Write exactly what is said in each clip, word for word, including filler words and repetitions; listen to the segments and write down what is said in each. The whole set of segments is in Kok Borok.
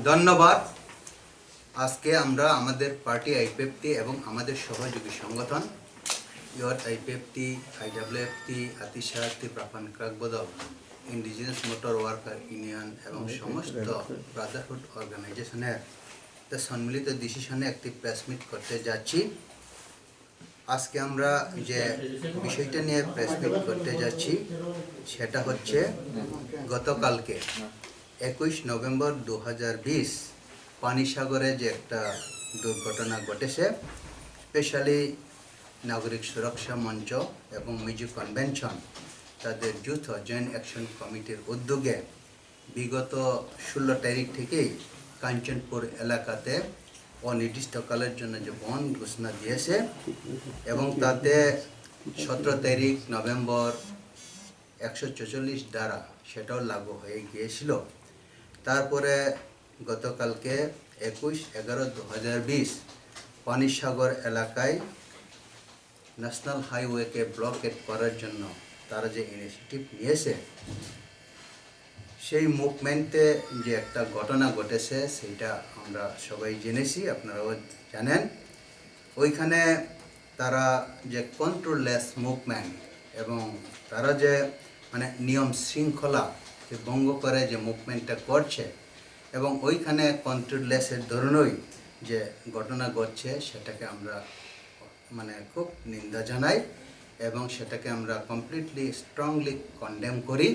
ধন্যবাদ। আজকে আমরা আমাদের পার্টি আইপিএফটি এবং আমাদের সহযোগী সংগঠন ইয়ত আইপিএফটি, আইডাব্লিউএফটি, আতিশা, ত্রিপ্রাফান ক্রাক বদল, ইন্ডিজিনাস মোটর ওয়ার্কার ইউনিয়ন এবং সমস্ত ব্রাদারহুড অর্গানাইজেশনের একটা সম্মিলিত ডিসিশনে একটি প্রেস মিট করতে যাচ্ছি। আজকে আমরা যে বিষয়টা নিয়ে প্রেস মিট করতে যাচ্ছি, সেটা হচ্ছে গতকালকে একুশ নভেম্বর দু হাজার বিশ পানিসাগরে যে একটা দুর্ঘটনা ঘটেছে, স্পেশালি নাগরিক সুরক্ষা মঞ্চ এবং মিজো কনভেনশন তাদের যৌথ জয়েন্ট অ্যাকশন কমিটির উদ্যোগে বিগত ষোলো তারিখ থেকেই কাঞ্চনপুর এলাকাতে অনির্দিষ্টকালের জন্য যে বন্ধ ঘোষণা দিয়েছে এবং তাতে সতেরো তারিখ নভেম্বর একশো ছেচল্লিশ ধারা সেটাও লাগু হয়ে গিয়েছিল। তারপরে গতকালকে একুশ এগারো দু হাজার বিশ পানিসাগর এলাকায় ন্যাশনাল হাইওয়েকে ব্লকেড করার জন্য তারা যে ইনিশিয়েটিভ নিয়েছে, সেই মুভমেন্টে যে একটা ঘটনা ঘটেছে, সেটা আমরা সবাই জেনেছি, আপনারাও জানেন। ওইখানে তারা যে কন্ট্রোললেস মুভমেন্ট এবং তারা যে, মানে, নিয়ম শৃঙ্খলা যে ভঙ্গ করে যে মুভমেন্টটা করছে এবং ওইখানে কন্ট্রোললেসের ধরনই যে ঘটনা ঘটছে, সেটাকে আমরা, মানে, খুব নিন্দা জানাই এবং সেটাকে আমরা কমপ্লিটলি স্ট্রংলি কন্ডেম করি।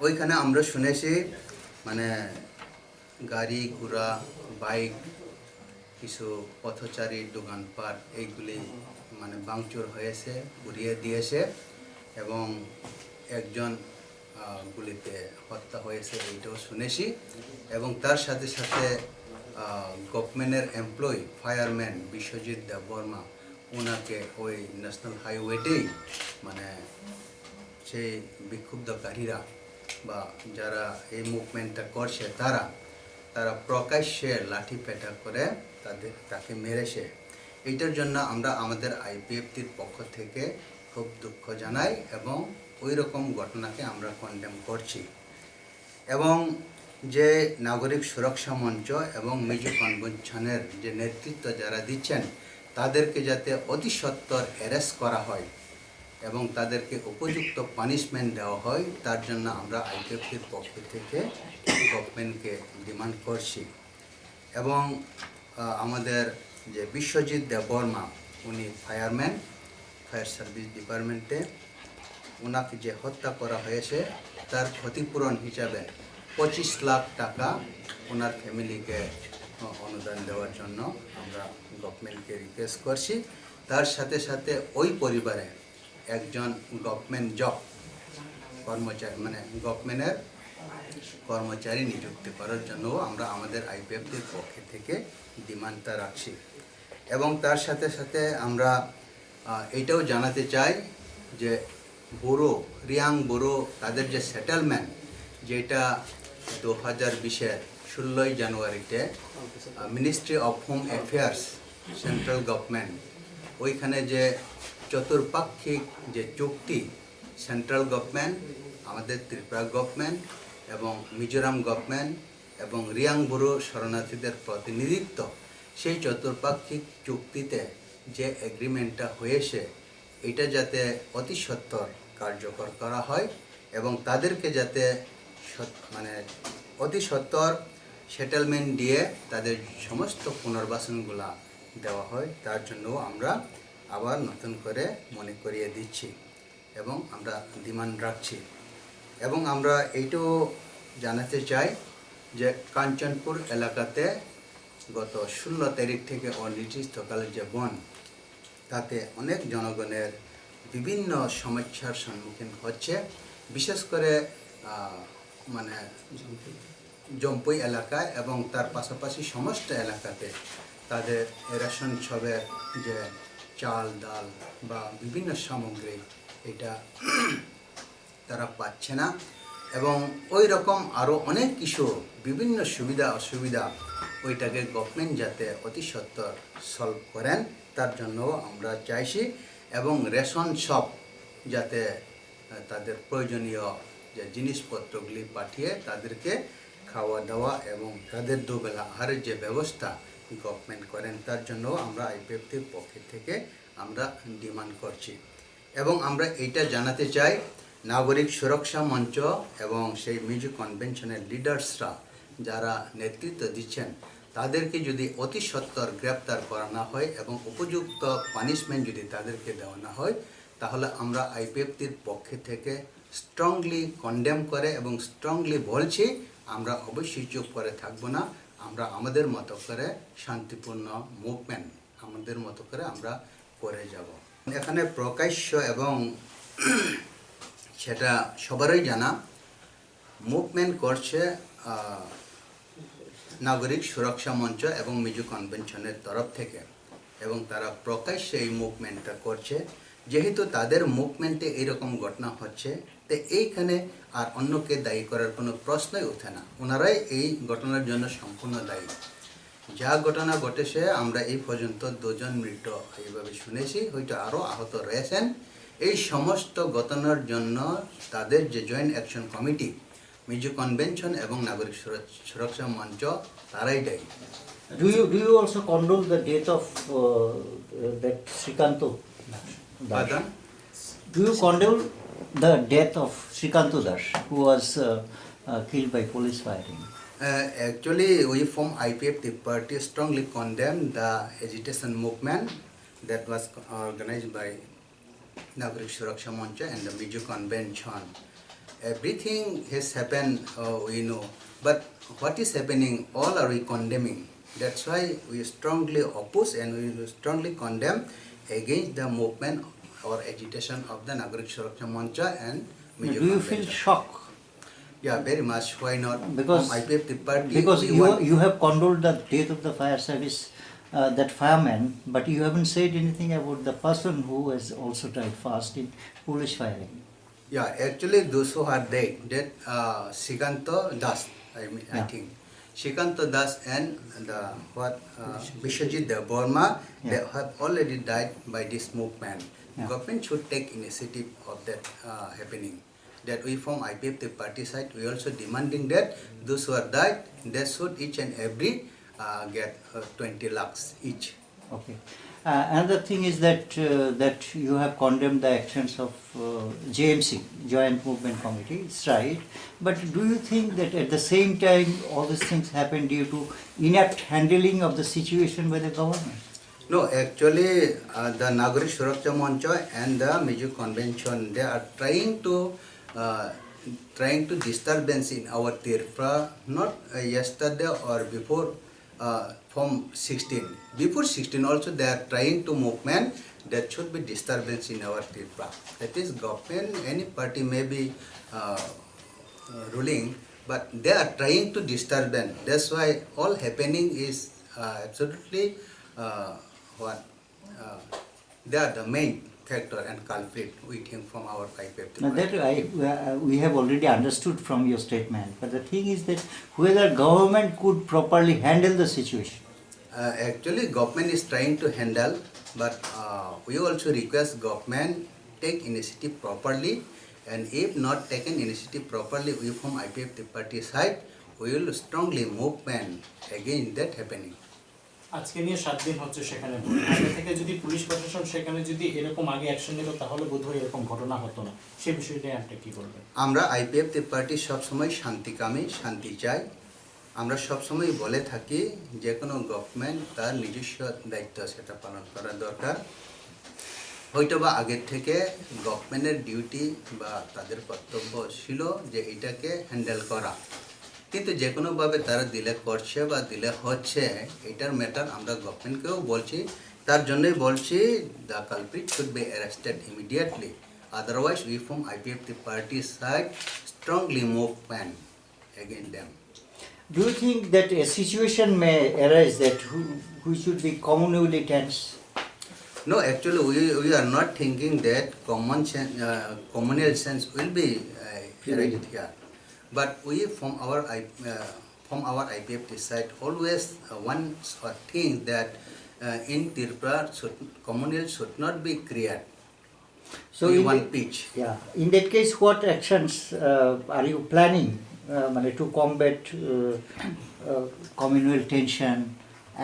ওইখানে আমরা শুনেছি, মানে, গাড়ি ঘোড়া, বাইক, কিছু পথচারী, দোকানপাট এইগুলি, মানে, ভাঙচুর হয়েছে, পুড়িয়ে দিয়েছে এবং একজন আহ, গুলিতে হত্যা হয়েছে, এইটাও শুনেছি। এবং তার সাথে সাথে গভর্নমেন্টের এমপ্লয়ি ফায়ারম্যান বিশ্বজিৎ দেববর্মা, ওনাকে ওই ন্যাশনাল হাইওয়েতেই, মানে, সেই বিক্ষুব্ধকারীরা বা যারা এই মুভমেন্টটা করছে, তারা তারা প্রকাশ্যে লাঠি পেটা করে তাদের, তাকে মেরেছে। এইটার জন্য আমরা আমাদের আইপিএফটির পক্ষ থেকে খুব দুঃখ জানাই এবং ওই রকম ঘটনাকে আমরা কন্ডেম করছি। এবং যে নাগরিক সুরক্ষা মঞ্চ এবং মিজো কনভেনশনের যে নেতৃত্ব যারা দিচ্ছেন, তাদেরকে যাতে অতি সত্বর অ্যারেস্ট করা হয় এবং তাদেরকে উপযুক্ত পানিশমেন্ট দেওয়া হয়, তার জন্য আমরা আইপিএফটির পক্ষ থেকে গভর্নমেন্টকে ডিমান্ড করছি। এবং, আহ, আমাদের যে বিশ্বজিৎ দেববর্মা, উনি ফায়ারম্যান, ফায়ার সার্ভিস ডিপার্টমেন্টে, ওনাকে যে হত্যা করা হয়েছে, তার ক্ষতিপূরণ হিসাবে পঁচিশ লাখ টাকা ওনার ফ্যামিলিকে, আহ, অনুদান দেওয়ার জন্য আমরা গভর্নমেন্টকে রিকোয়েস্ট করছি। তার সাথে সাথে ওই পরিবারে একজন গভর্নমেন্ট জব কর্মচারী, মানে, গভর্নমেন্টের কর্মচারী নিযুক্তি করার জন্যও আমরা আমাদের আইপিএফটির পক্ষ থেকে ডিমান্ডটা রাখছি। এবং তার সাথে সাথে আমরা, আহ, এটাও জানাতে চাই যে বড়ো, রিয়াং বড়ো তাদের যে সেটেলমেন্ট, যেটা দু হাজার বিশের ষোলোই জানুয়ারিতে, আহ, ministry of home affairs, central government, ওইখানে যে চতুর্পাক্ষিক যে চুক্তি, সেন্ট্রাল গভর্নমেন্ট, আমাদের ত্রিপুরা গভর্নমেন্ট এবং মিজোরাম গভর্নমেন্ট এবং রিয়াং বড়ো শরণার্থীদের প্রতিনিধিত্ব, সেই চতুর্পাক্ষিক চুক্তিতে যে এগ্রিমেন্টটা হয়েছে, এটা যাতে অতি সত্বর কার্যকর করা হয় এবং তাদেরকে যাতে সত-, মানে, অতি সত্বর সেটেলমেন্ট দিয়ে তাদের সমস্ত পুনর্বাসনগুলা দেওয়া হয়, তার জন্যও আমরা আবার নতুন করে মনে করিয়ে দিচ্ছি এবং আমরা ডিমান্ড রাখছি। এবং আমরা এইটাও জানাতে চাই যে কাঞ্চনপুর এলাকাতে গত ষোলো তারিখ থেকে অনির্দিষ্টকালের যে বন্ধ, তাতে অনেক জনগণের বিভিন্ন সমস্যার সম্মুখীন হচ্ছে। বিশেষ করে, আহ, মানে, জম্পুই এলাকায় এবং তার পাশাপাশি সমস্ত এলাকাতে তাদের রেশন শপের যে চাল, ডাল বা বিভিন্ন সামগ্রী, এটা তারা পাচ্ছে না। এবং ওই রকম আরও অনেক কিছু বিভিন্ন সুবিধা অসুবিধা, ওইটাকে গভর্নমেন্ট যাতে অতি সত্বর সলভ করেন, তার জন্যও আমরা চাইছি। এবং রেশন শপ যাতে, আহ, তাদের প্রয়োজনীয় যে জিনিসপত্রগুলি পাঠিয়ে তাদেরকে খাওয়া দাওয়া এবং তাদের দুবেলা আহারের যে ব্যবস্থা গভর্নমেন্ট করেন, তার জন্য আমরা আইপিএফটির পক্ষ থেকে আমরা ডিমান্ড করছি। এবং আমরা এইটা জানাতে চাই, নাগরিক সুরক্ষা মঞ্চ এবং সেই মিজো কনভেনশনের লিডার্সরা যারা নেতৃত্ব দিচ্ছেন, তাদেরকে যদি অতি সত্বর গ্রেপ্তার করা না হয় এবং উপযুক্ত পানিশমেন্ট যদি তাদেরকে দেওয়া না হয়, তাহলে আমরা আইপিএফটির পক্ষে থেকে স্ট্রংলি কন্ডেম করে এবং স্ট্রংলি বলছি, আমরা অবশ্যই চুপ করে থাকবো না। আমরা আমাদের মতো করে শান্তিপূর্ণ মুভমেন্ট আমাদের মতো করে আমরা করে যাব। এখানে প্রকাশ্য এবং সেটা সবারই জানা, মুভমেন্ট করছে আহ, নাগরিক সুরক্ষা মঞ্চ এবং মিজো কনভেনশনের তরফ থেকে, এবং তারা প্রকাশ্যে এই মুভমেন্টটা করছে। যেহেতু তাদের মুভমেন্টে এইরকম ঘটনা হচ্ছে, তো এইখানে আর অন্যকে দায়ী করার কোনো প্রশ্নই ওঠে না। ওনারাই এই ঘটনার জন্য সম্পূর্ণ দায়ী। যা ঘটনা ঘটেছে, আমরা এই পর্যন্ত দুজন মৃত এইভাবে শুনেছি, হয়তো আরও আহত রয়েছেন। এই সমস্ত ঘটনার জন্য তাদের যে জয়েন্ট অ্যাকশন কমিটি, মিজো কনভেনশন এবং নাগরিক সুর-, সুরক্ষা মঞ্চ, তারাই দায়ী। Do you, do you also condole the death of, uh, that Srikanto Das? Pardon? Do you condole the death of Srikanto Das, who was, uh, uh, killed by police firing? Uh, actually, we from I P F T party strongly condemn the agitation movement that was organized by Nagorik Suraksha Mancha and the Mizo Convention. Everything has happened, uh, we know. But what is happening, all are we condemning. That's why we strongly oppose and we strongly condemn against the movement or agitation of the Nagorik Suraksha Mancha and Mizo Convention. Do you feel shock? Yeah, very much. Why not? Because, from I P F T party, because we you, want you have condoled the death of the fire service, uh, that fireman, but you haven't said anything about the person who has also died fast in police firing. Yeah, actually, those who are dead, that, uh, Srikanto Das, I mean, I, yeah, think. Srikanto Das and the, what, uh, Biswajit, Biswajit Debbarma, yeah, they have already died by this movement. Yeah. Government should take initiative of that, uh, happening. That we from I P F T party side, we also demanding that those who are died, they should each and every, uh, get, uh, twenty lakhs each. Okay. Uh, another thing is that, uh, that you have condemned the actions of, uh, J M C, Joint Movement Committee, it's right. But do you think that at the same time all these things happen due to inept handling of the situation by the government? No, actually, uh, the Nagorik Suraksha Mancha and the Mizo Convention, they are trying to, uh, trying to disturbance in our Tripura, not, uh, yesterday or before, uh, from sixteen. Before sixteen also they are trying to movement that should be disturbance in our Tripura. That is government, any party may be, uh, uh, ruling, but they are trying to disturbance. That's why all happening is, uh, absolutely, uh, what, uh, they are the main factor and culprit, we think, from our I P F T. Now that I, uh, we have already understood from your statement, but the thing is that whether government could properly handle the situation. Uh, actually, government is trying to handle, but, uh, we also request government take initiative properly, and if not taken initiative properly, we from I P F T party side, we will strongly movement against that happening. আজকে নিয়ে সাত দিন হচ্ছে সেখানে বন্ধ। আগে থেকে যদি পুলিশ প্রশাসন সেখানে যদি এরকম আগে অ্যাকশন নিত, তাহলে বোধহয় এরকম ঘটনা হতো না। সে বিষয়ে আপনি কি বলবেন? আমরা আইপিএফটি পার্টি সবসময় শান্তিকামী, শান্তি চাই। আমরা সবসময় বলে থাকি, যে কোনো গভর্নমেন্ট তার নিজস্ব দায়িত্ব সেটা পালন করা দরকার। হয়তোবা আগের থেকে গভর্নমেন্টের ডিউটি বা তাদের কর্তব্য ছিল যে এটাকে হ্যান্ডেল করা, কিন্তু যে কোনোভাবে তারা ডিলে করছে বা ডিলে হচ্ছে, এটার ম্যাটার আমরা গভর্নমেন্টকেও বলছি। তার জন্যই বলছি, the culprit should be arrested immediately, otherwise we from I P F T party side strongly movement against them. Do you think that a situation may arise that who, who should be communally tense? No, actually, we, we are not thinking that common sense, uh, communal sense will be, uh, created here. But we, from our I, uh, from our I P F T side, always, uh, one, uh, thing that, uh, in Tripura, should, communal should not be created. So we in want the, peace. Yeah, in that case, what actions uh, are you planning, uh, মানে, to combat uh, uh, communal tension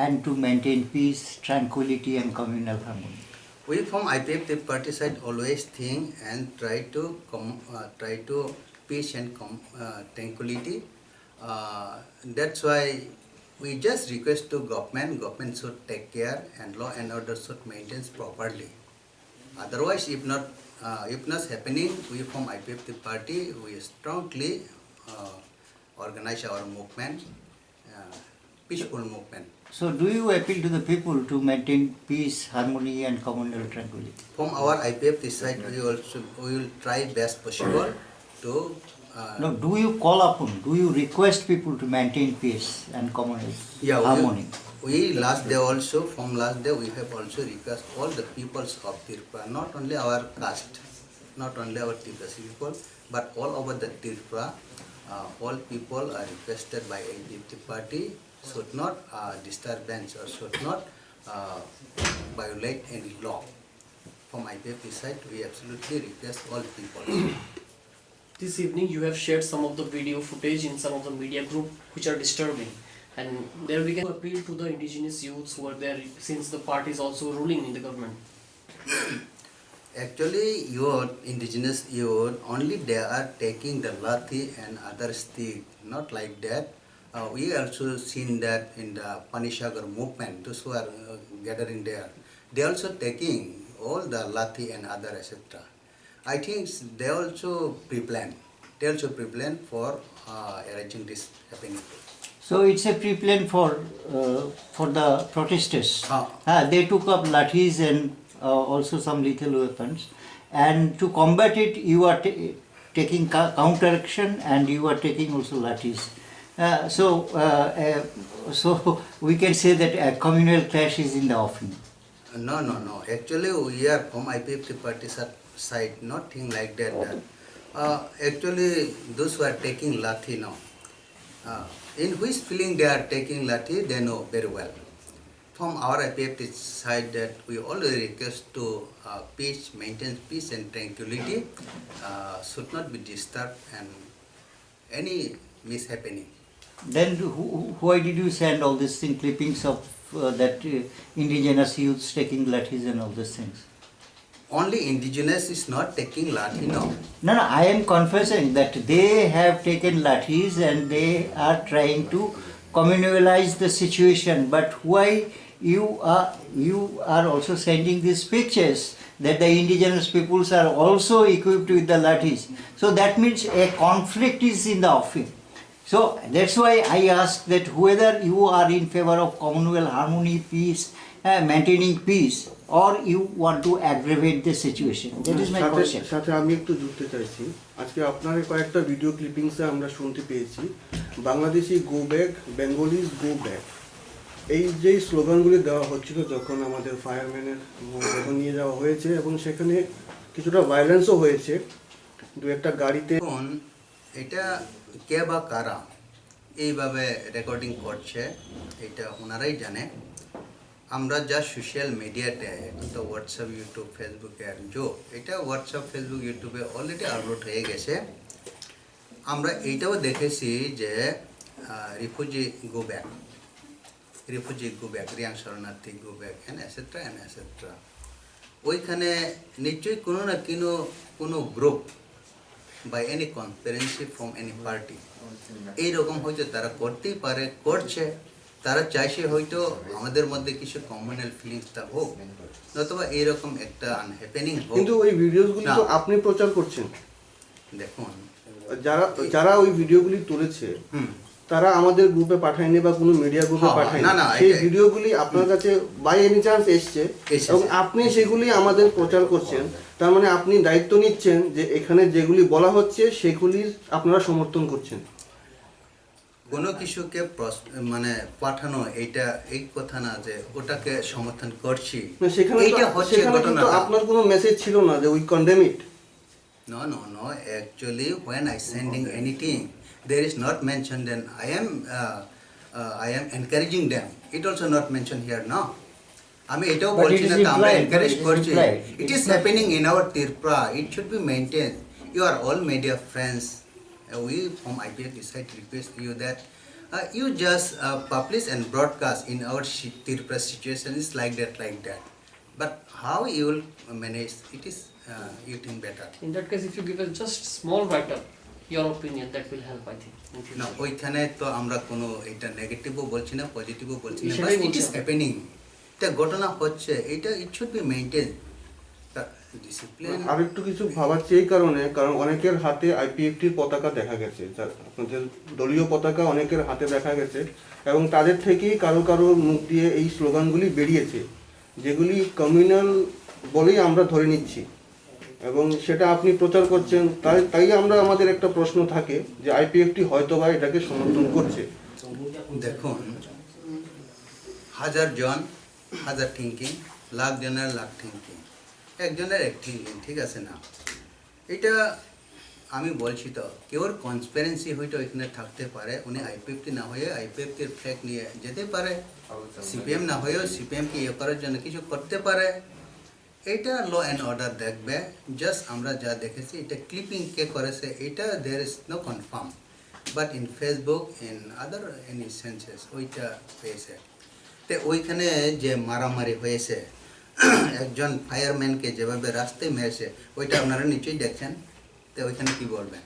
and to maintain peace, tranquility, and communal harmony? We from I P F T party side always think and try to com- uh, try to peace and com- uh, tranquility. Uh, that's why we just request to government, government should take care and law and order should maintain properly. Otherwise, if not, uh, if not happening, we from I P F T party, we strongly uh, organize our movement, uh, peaceful movement. So, do you appeal to the people to maintain peace, harmony, and communal tranquility? From our I P F T side, we also we will try best possible to. Uh, No, do you call upon, do you request people to maintain peace and communal Yeah, harmony? We, we last day also, from last day we have also request all the peoples of Tripura, not only our caste, not only our Tripura people, but all over the Tripura, uh, all people are requested by I P F T party should not uh, disturbance or should not uh, violate any law. From I P F T side, we absolutely request all people. This evening, you have shared some of the video footage in some of the media group which are disturbing, and there we can appeal to the indigenous youths who are there, since the party is also ruling in the government. Actually, youth, indigenous youth, only they are taking the lathi and other stick, not like that. Uh, we also seen that in the Panisagar movement, those who are uh, gathering there, they also taking all the lathi and other et cetera. I think they also pre-plan. They also pre-plan for uh, arranging this happening. So it's a pre-plan for uh, for the protesters. Ah. Ah, they took up lathis and uh, also some lethal weapons. And to combat it, you are ta- taking co- counter action and you are taking also lathis. Uh, so, uh, uh, so we can say that a communal clash is in the offing. No, no, no. Actually, we are from I P F T party si- side, nothing like that. that. Uh, actually, those who are taking lathi now, uh, in which feeling they are taking lathi, they know very well. From our I P F T side, that we always request to uh, peace, maintain peace and tranquility, uh, should not be disturbed and any mishappening. Then who, why did you send all these thing, clippings of uh, that uh, indigenous youths taking lathis and all these things? Only indigenous is not taking lathi, no. No, no, I am confessing that they have taken lathis and they are trying to communalize the situation. But why you are you are also sending these pictures that the indigenous peoples are also equipped with the lathis? So that means a conflict is in the offing. So that's why I ask that whether you are in favor of communal harmony, peace, uh, maintaining peace, or you want to aggravate the situation. That is my সাথে question. সাথে আমি একটু যুক্তি চাইছি। আজকে আপনার কয়েকটা ভিডিও ক্লিপিংসে আমরা শুনতে পেয়েছি, "Bangladeshi go back, Bengalis go back." এই যে স্লোগানগুলি দেওয়া হচ্ছিল যখন আমাদের ফায়ারম্যানের যখন নিয়ে যাওয়া হয়েছে এবং সেখানে কিছুটা ভায়োলেন্সও হয়েছে, দু একটা গাড়িতে। এখন এটা কে বা কারা এইভাবে রেকর্ডিং করছে, এটা ওনারাই জানে। আমরা যা সোশ্যাল মিডিয়াতে, এখন তো হোয়াটসঅ্যাপ, ইউটিউব, ফেসবুকের যুগ, এটা হোয়াটসঅ্যাপ, ফেসবুক, ইউটিউবে অলরেডি আপলোড হয়ে গেছে। আমরা এইটাও দেখেছি যে refugee go back, refugee go back, Reang শরণার্থী go back, and etcetera and etcetera. ওইখানে নিশ্চয়ই কোনো না কোনো, কোনো গ্রুপ বা any conspiracy from any party এইরকম হয়তো তারা করতেই পারে, করছে। তারা চাইছে হয়তো আমাদের মধ্যে কিছু কমিউনাল ফিলিংসটা হোক, নতুবা এইরকম একটা আনহ্যাপেনিং হোক। কিন্তু ওই ভিডিওসগুলি না। তো আপনি প্রচার করছেন। দেখুন, যারা, এই যারা ওই ভিডিওগুলি তুলেছে, হুম। তারা আমাদের গ্রুপে পাঠায়নি বা কোনো মিডিয়া গ্রুপে হ্যাঁ, হ্যাঁ, পাঠায়নি। না, না, সেই এটা ভিডিওগুলি আপনার হুম। কাছে বাই এনি চান্স এসছে এসেছে। এবং আপনি সেগুলি আমাদের প্রচার করছেন, তার মানে আপনি দায়িত্ব নিচ্ছেন যে এখানে যেগুলি বলা হচ্ছে সেগুলির আপনারা সমর্থন করছেন। কোনো কিছুকে প্রস- মানে পাঠানো, এইটা এই কথা না যে ওটাকে সমর্থন করছি, না, সেখানে তো, এইটা হচ্ছে সেখানে কিন্তু ঘটনাটা। আপনার কোনো মেসেজ ছিল না যে we condemn it। No, no, no. Actually, when I sending anything, there is not mentioned then I am, uh, uh, I am encouraging them. It also not mentioned here, no? আমি এটাও But it বলছি is না তো আমরা implied, no, encourage it is করছি। Implied. It It is is not happening in our Tripura. It should be maintained. You are all media friends. Uh, we from I P F T side request you that uh, you just uh, publish and broadcast in our shi- Tripura situation is like that, like that. But how you will manage? It is uh, you think better. In that case, if you give us just small write-up, your opinion, that will help, I think, in না future. ওইখানে তো আমরা কোনো এটা নেগেটিভও বলছি না, পজিটিভও বলছি না, সেটাই বাস ইট বলছি ইজ আমি। হ্যাপেনিং। এটা ঘটনা হচ্ছে, এটা it should be maintain. Discipline. আরেকটু কিছু ভাবাচ্ছি এই কারণে, কারণ অনেকের হাতে আইপিএফটির পতাকা দেখা গেছে, যার আপনাদের দলীয় পতাকা অনেকের হাতে দেখা গেছে, এবং তাদের থেকেই কারো কারো মুখ দিয়ে এই স্লোগানগুলি বেরিয়েছে, যেগুলি কমিউনাল বলেই আমরা ধরে নিচ্ছি, এবং সেটা আপনি প্রচার করছেন। তাই তাই আমরা, আমাদের একটা প্রশ্ন থাকে যে আইপিএফটি হয়তো বা এটাকে সমর্থন করছে। দেখুন, হাজার জন হাজার থিঙ্কিং, লাখ জনের লাখ থিঙ্কিং, একজনের এক থিঙ্কিং, ঠিক আছে না? এটা আমি বলছি তো, কেউর কনস্পিরেন্সি হয়তো এখানে থাকতে পারে, উনি আইপিএফটি না হয়ে আইপিএফটির ফ্ল্যাগ নিয়ে যেতে পারে, সিপিএম না হয়েও সিপিএমকে ইয়ে করার জন্য কিছু করতে পারে। এটা ল অ্যান্ড অর্ডার দেখবে। জাস্ট আমরা যা দেখেছি, এটা ক্লিপিং কে করেছে, এটা there is no confirm, but in Facebook, in other any senses ওইটা পেয়েছে। তে ওইখানে যে মারামারি হয়েছে, একজন ফায়ারম্যানকে যেভাবে রাস্তায় মেরেছে, ওইটা আপনারা নিশ্চয়ই দেখছেন। তে ওইখানে কি বলবেন?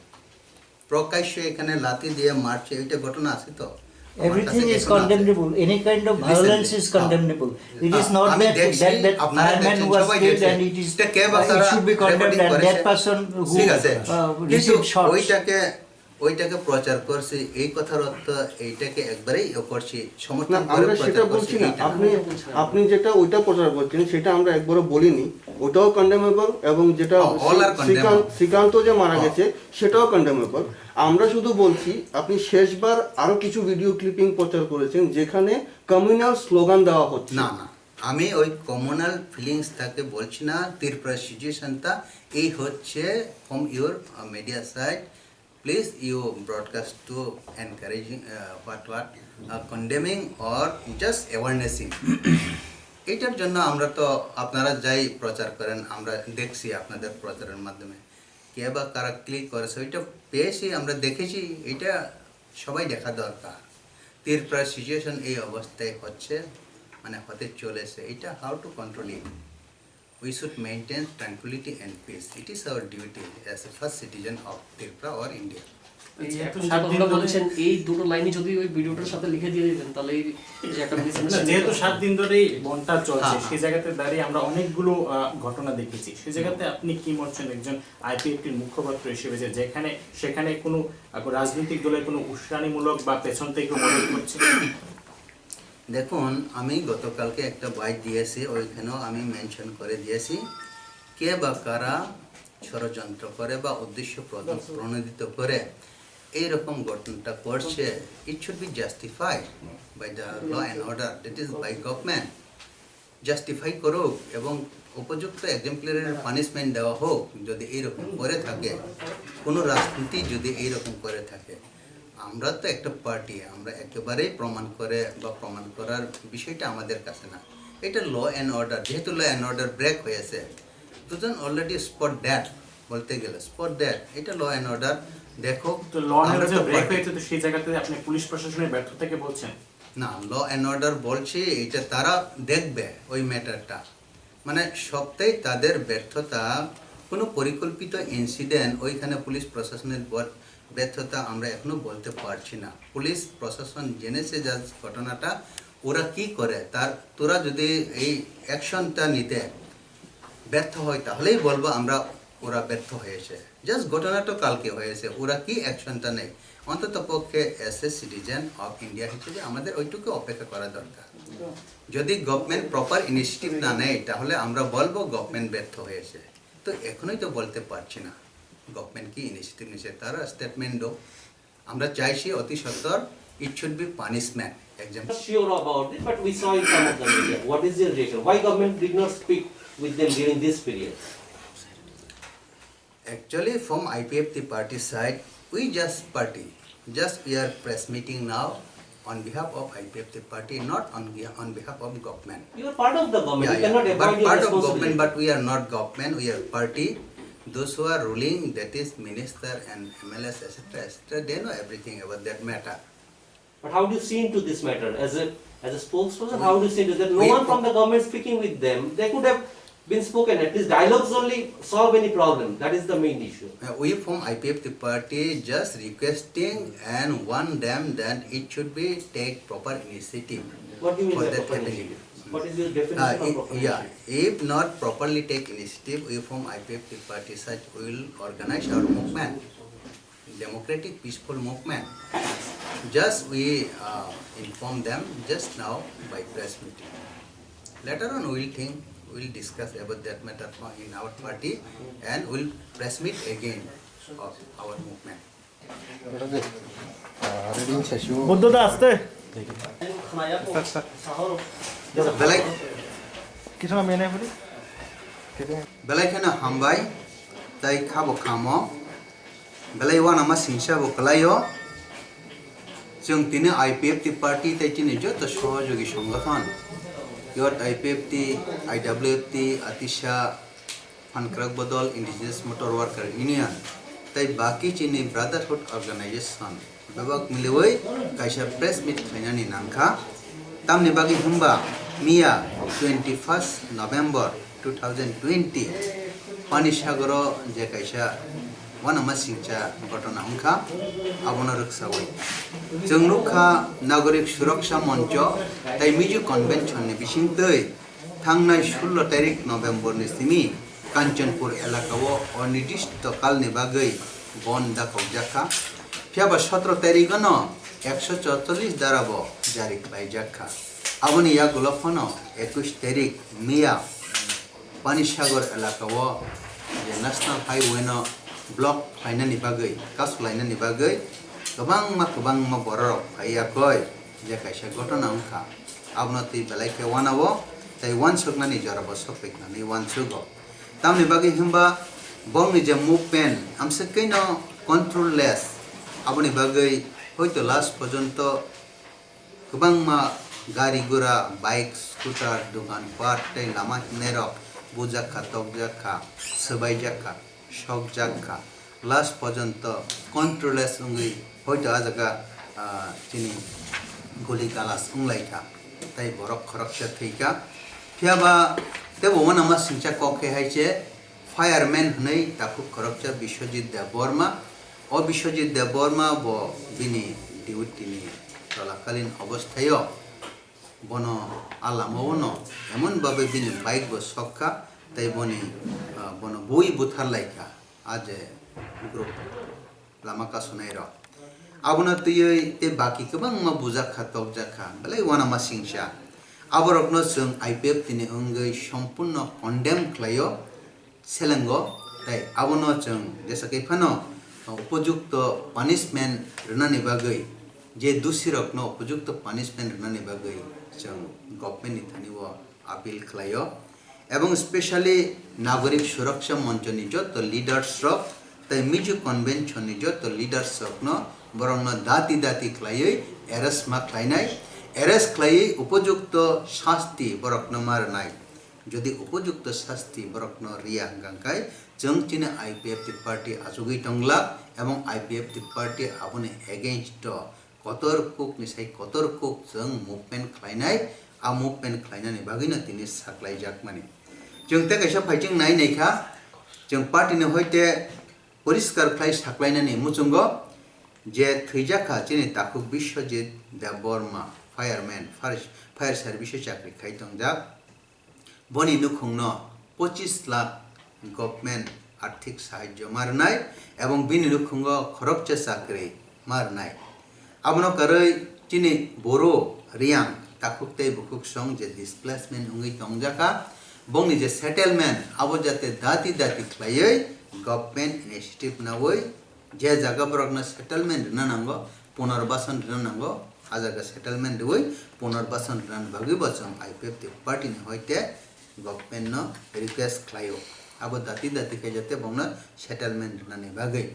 প্রকাশ্যে এখানে লাথি দিয়ে মারছে, ওইটা ঘটনা আছে তো? আমার কাছে Everything is এখনো আছে। Condemnable. Any kind of Listen, violence is হ্যাঁ। Condemnable. It is হ্যাঁ, not আমি that, দেখছি, that, that আপনারা fireman দেখছেন, was সবাই killed দেখছেন। And it is, এটা কে বা uh, it কারা should be condemned recording and করেছে? That person who, ঠিক আছে। Uh, কিন্তু received shots. ওইটাকে, ওইটাকে প্রচার করছে, এই কথার অর্থ এইটাকে একবারেই ইয়ে করছি, না, সমর্থন করে আমরা প্রচার সেটা করছি, বলছি না। এইটা না। আপনি, আপনি যেটা ওইটা প্রচার করছেন, সেটা আমরা একবারও বলিনি। ওটাও কন্ডেমেবল, এবং যেটা ও, all are শ্রী-, শ্রীকান্ত, condemnable। শ্রীকান্ত যে মারা ও। গেছে, সেটাও কন্ডেমেবল। আমরা শুধু বলছি, আপনি শেষবার আরো কিছু ভিডিও ক্লিপিং প্রচার করেছেন, যেখানে কমিউনাল স্লোগান দেওয়া হচ্ছে। না, না, আমি ওই কমিউনাল ফিলিংসটাকে বলছি না, ত্রিপুরা সিচুয়েশনটা এই হচ্ছে। From your media side, please you broadcast to encouraging, uh, what, what, uh, condemning or just awarenessing. এটার জন্য আমরা তো, আপনারা যাই প্রচার করেন, আমরা দেখছি আপনাদের প্রচারের মাধ্যমে। কে বা কারা ক্লিক করেছে, ওইটা পেয়েছি, আমরা দেখেছি, এটা সবাই দেখা দরকার। ত্রিপুরার সিচুয়েশন এই অবস্থায় হচ্ছে, মানে হতে চলেছে, এটা how to control it? We should maintain tranquility and peace. It is our duty as a first citizen of Tripura or India. এই যেহেতু এখন সাত দিন আমরা ধরে বলছেন, এই দুটো লাইনই যদি ওই ভিডিওটার সাথে লিখে দিয়ে দিতেন, তাহলে এই যে একটা না, মিসআন্ডারস্ট্যান্ডিং যেহেতু সাত দিন ধরে এই বনটা চলছে, হ্যাঁ, সেই হ্যাঁ। জায়গাতে দাঁড়িয়ে আমরা অনেকগুলো, আহ, ঘটনা দেখেছি। সেই জায়গাতে আপনি কি মনে করছেন, একজন আইপিএফটির মুখপাত্র হিসেবে, যে যেখানে সেখানে কোনো, আহ, রাজনৈতিক দলের কোনো উস্কানিমূলক বা পেছন থেকে মদত করছে? দেখুন, আমি গতকালকে একটা বাইট দিয়েছি, ওইখানেও আমি মেনশন করে দিয়েছি, কে বা কারা ষড়যন্ত্র করে বা উদ্দেশ্য প্রণ-, প্রণোদিত করে এইরকম ঘটনাটা করছে, it should be justified by the law and order, that is by government. Justify করুক এবং উপযুক্ত এক্সাম্পলারি পানিশমেন্ট দেওয়া হোক, যদি এইরকম করে থাকে, কোনো রাজনীতি যদি এইরকম করে থাকে। আমরা তো একটা পার্টি, আমরা একেবারেই প্রমাণ করে বা প্রমাণ করার বিষয়টা আমাদের কাছে না। এটা ল অ্যান্ড অর্ডার, যেহেতু ল অ্যান্ড অর্ডার ব্রেক হয়েছে, দুজন অলরেডি স্পট ডেড, বলতে গেলে স্পট ডেড। এটা ল অ্যান্ড অর্ডার দেখো। তো ল অ্যান্ড আমরা অর্ডার তো ব্রেক পার্টি। হয়েছে, তো সেই জায়গাতে আপনি পুলিশ প্রশাসনের ব্যর্থতাকে বলছেন? না, ল অ্যান্ড অর্ডার বলছে এটা তারা দেখবে ওই ম্যাটারটা। মানে সবটাই তাদের ব্যর্থতা। কোনো পরিকল্পিত ইনসিডেন্ট, ওইখানে পুলিশ প্রশাসনের বর-, ব্যর্থতা আমরা এখনো বলতে পারছি না। পুলিশ প্রশাসন জেনেছে যা ঘটনাটা, ওরা কি করে, তার, তোরা যদি এই অ্যাকশনটা নিতে ব্যর্থ হয়, তাহলেই বলবো আমরা ওরা ব্যর্থ হয়েছে। জাস্ট ঘটনাটা কালকে হয়েছে, ওরা কি অ্যাকশনটা নেয়? অন্তত পক্ষে as a citizen of India হিসেবে আমাদের ওইটুকু অপেক্ষা করা দরকার। যদি গভর্নমেন্ট প্রপার ইনিশিয়েটিভ না নেয়, তাহলে আমরা বলবো গভর্নমেন্ট ব্যর্থ হয়েছে। তো এখনোই তো বলতে পারছি না গভর্নমেন্ট কি ইনিশিয়েটিভ নিচ্ছে, তারা স্টেটমেন্ট দেও। আমরা চাইছি অতি সত্বর, it should be punishment, example. Not sure about it, but we saw in some of the media. What is your reaction? Why government did not speak with them during this period? Actually, from I P F T party side, we just party, just we are press meeting now. On behalf of I P F T party, not on, on behalf of government. You are part of the government. Yeah, you yeah. Cannot avoid your responsibility. But part of government, but we are not government, we are party. Those who are ruling, that is minister and M L As, et cetera, et cetera, they know everything about that matter. But how do you see into this matter? As a, as a spokesperson, we, how do you see into that? No one from the government speaking with them. They could have been spoken. At least dialogues only solve any problem. That is the main issue. Uh, we from I P F T party just requesting and warn them that it should be take proper initiative. What do you mean by proper initiative? What is your definition of proper initiative? Uh, if, yeah, if not properly take initiative, we from I P F T party such will organize our movement. Democratic peaceful movement. Just we, uh, inform them just now by press meeting. Later on, we'll think, we'll discuss about that matter for, in our party, and we'll press meet again of our movement. Buddha da aste. Belai, belai kheno hambai, tai khabo khamo. Belai uanama singsa bo kwlaio. Chwng tini I P F T party tei chini joto sohojogi songothon, Youth I P F T, I W F T, Atisa, Phankrak Bodol, Indigenous Motor Worker Union, tei baki chini Brotherhood Organization bebak miliwi kaisa press meet khlainani nangkha. Tamni bagwi hwnba miya twenty first November two thousand twenty Pani Sagoro je kaisa uanama singcha ghotona wngkha, abono rwksawi chwng nukha Nagorik Suraksha Moncho tei Mizo Convention ni bisingtwi thangnai sullo tarik November ni simi Kanchanpur elakao onirdisto kalni bagwi bon dakokjakha. Phiyaba sotro tarigano ekso chorchollis darabo jari khlaijakha. Aboni yagulo phano ekush tarik miya Pani Sagor elakao je National Highway no block khlainani bagwi, kasu lainani bagwi kwbangma kwbangma bororok phaiya koi je kaisa ghotona wngkha. Abono twi belai khe uanao tei uansuknani jorabo sokphaikhnani uansugo. Tamni bagwi hwnba bongni je movement amswkno control less, aboni bagwi hoito last porjonto kwbangma gari gura, bike, scooter, dogan pat tei lama himnairok bujakha, tokjakha, swbaijakha, sokjakha. Last porjonto control less wngwi hoito ah jaga, ah, chini guli galas wnglaikha, tei borok khoroksa thwikha. Phiyaba teibo uanama singcha kok khe hai se fireman hwnwi takhuk khoroksa Biswajit Debbarma. O Biswajit Debbarma bo bini duty ni cholakalin obosthaio bono a lamao no emon babe bini bike bo sokha tei boni, ah, bono bui butharlaikha. A je group lama kasunai rok. Abono twiwi tei baki kwbangma bujakha, tokjakha, belai uanama singcha. Aborokno chwng I P F T ni wngwi sompurno condemn khlaio, selengo, tei abono chwng jesa khe phano upojukto punishment rwnani bagwi, je dusirokno upojukto punishment rwnani bagwi chwng government ni thani o appeal khlaio. Ebong specially Nagorik Suraksha Moncho ni joto leaders rok tei Mizo Convention ni joto leaders rokno borokno dati dati khlaiwi arrest ma khlainai, arrest khlaiwi upojukto sasti borokno ma rwnai. Jodi upojukto sasti borokno riya hwnkha khe chwng chini I P F T party achugwi tonglak ebong I P F T party aboni against o kotor kuk ni sai kotor kuk chwng movement khlainai, a movement khlainani bagwino tini saklaijakmani. Chwng tei kaisa phaichwng nai naikha, chwng party ni hoite poriskar khlai saklainani muchungo je thwijakha chini takhuk Biswajit Debbarma, fireman, fire, fire service o chakri khai tongjak. Boni nukhungno pochis lakh government arthik sahajyo ma rwnai ebong bini nukhungo khoroksa chakri ma rwnai. Abono karwi chini Boro, Riyang, takhuk tei bukhuk song je displacement wngwi tongjakha, bongni je settlement abo jate dati dati khlaiwi government initiative nawi je jaga borokno settlement rwna nango, punorbasan rwna nango, a jaga settlement rwwi punorbasan rwnani bagwi bo chwng I P F T party ni hoite government no request khlaio. Abo dati dati khe jate bongno settlement rwnani bagwi.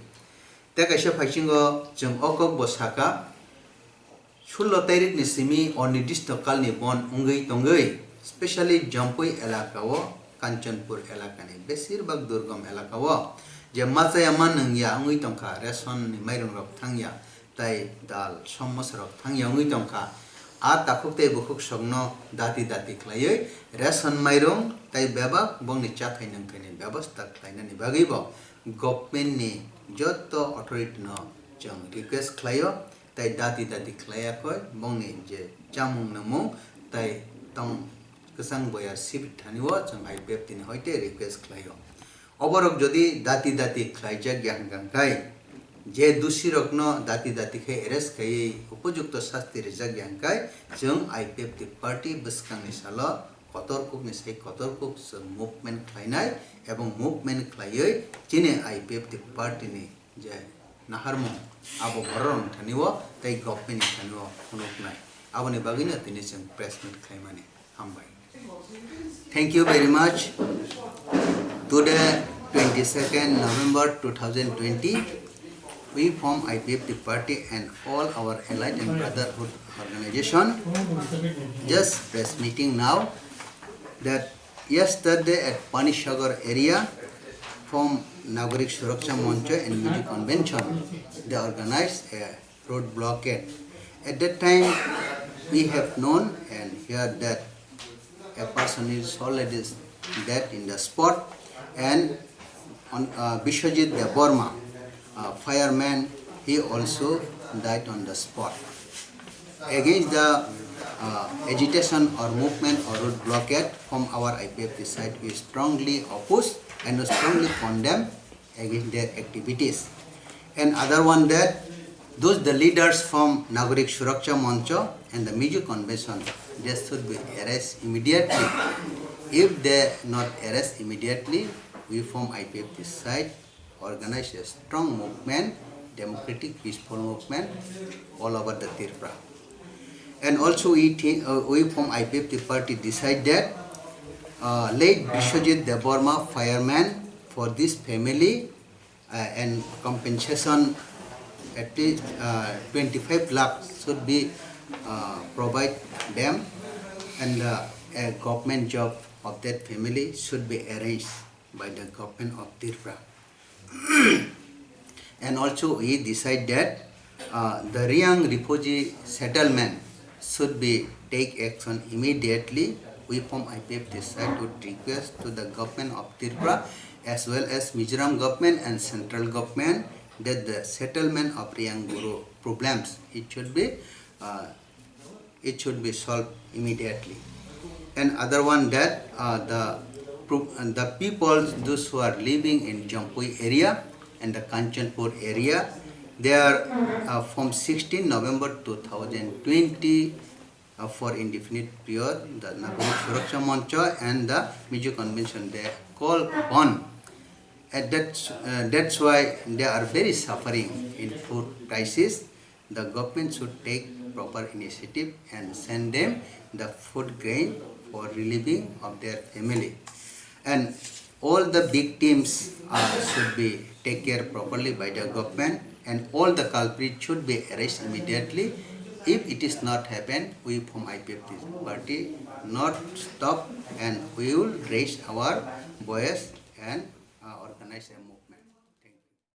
Tei kaisa phaisingo chwng o kok bo sakha, Sullo tairikni simi onirdisto kalni bon wngwi tongwi, specially Jampui elakao, Kanchanpur elakani besirbak durgom elakao je machaya ma nungya wngwi tongkha, ration ni mairung rok thangya, tai dal, somosarok thangya wngwi tongkha. A takhuk tei bukhuk sokno dati dati khlaiwi ration mairung tai bebak bongni chathai nungthaini bebostha khlainani bagwibo government ni jotto authority no chwng request khlaio, tai dati dati khlaiya khoi bongni je chamung nungmung tai tong kwchang boya sibit thani o chwng I P F T ni hoite request khlaio. Oborok jodi dati dati khlaijak ya hwnkha khe, je dusirokno dati dati khe arrest khaiwi upojukto sasti rijak ya hwnkhe, chwng I P F T party bwskangni salo kotor kukni sai kotor kuk chwng movement khlainai, ebong movement khlaiwi chini I P F T party ni je naharmung abo bororokni thani o tei government ni thani o phunuknai. Aboni bagwino tini chwng press meet khlaimani. Hambai. Thank you very much. Today, twenty-second November two thousand twenty, we from I P F T party and all our allied and brotherhood organization just press meeting now that yesterday at Panisagar area from Nagarik Suraksha Mancha and Miju Convention, they organized a road blockade. At that time, we have known and heard that a person is already dead in the spot, and on, uh, Biswajit Debbarma, a fireman, he also died on the spot. Against the, uh, agitation or movement or road blockade from our I P F T side, we strongly oppose and strongly condemn against their activities. And other one that those the leaders from Nagarik Suraksha Mancha and the Miju Convention, they should be arrest immediately. If they not arrest immediately, we from I P F T side organize a strong movement, democratic peaceful movement all over the Tripura. And also we think, uh, we from I P F T party decide that, uh, late Biswajit Debbarma fireman for this family, uh, and compensation at least, uh, twenty-five lakh should be, uh, provide them, and, uh, a government job of that family should be arranged by the government of Tripura. And also we decide that, uh, the Reang refugee settlement should be take action immediately. We from I P F T side would request to the government of Tripura as well as Mizoram government and central government that the settlement of Reang Boro problems, it should be, uh, it should be solved immediately. And other one that, uh, the pro-, and the people, those who are living in Jampui area and the Kanchanpur area, they are, uh, from sixteen November two thousand twenty, uh, for indefinite period, the Nagarik Suraksha Mancha and the Miju Convention, they call on. And that's, uh, that's why they are very suffering in food crisis. The government should take proper initiative and send them the food grain for relieving of their family. And all the victims, uh, should be take care properly by the government, and all the culprits should be arrested immediately. If it is not happen, we from I P F T party not stop, and we will raise our voice and, uh, organize a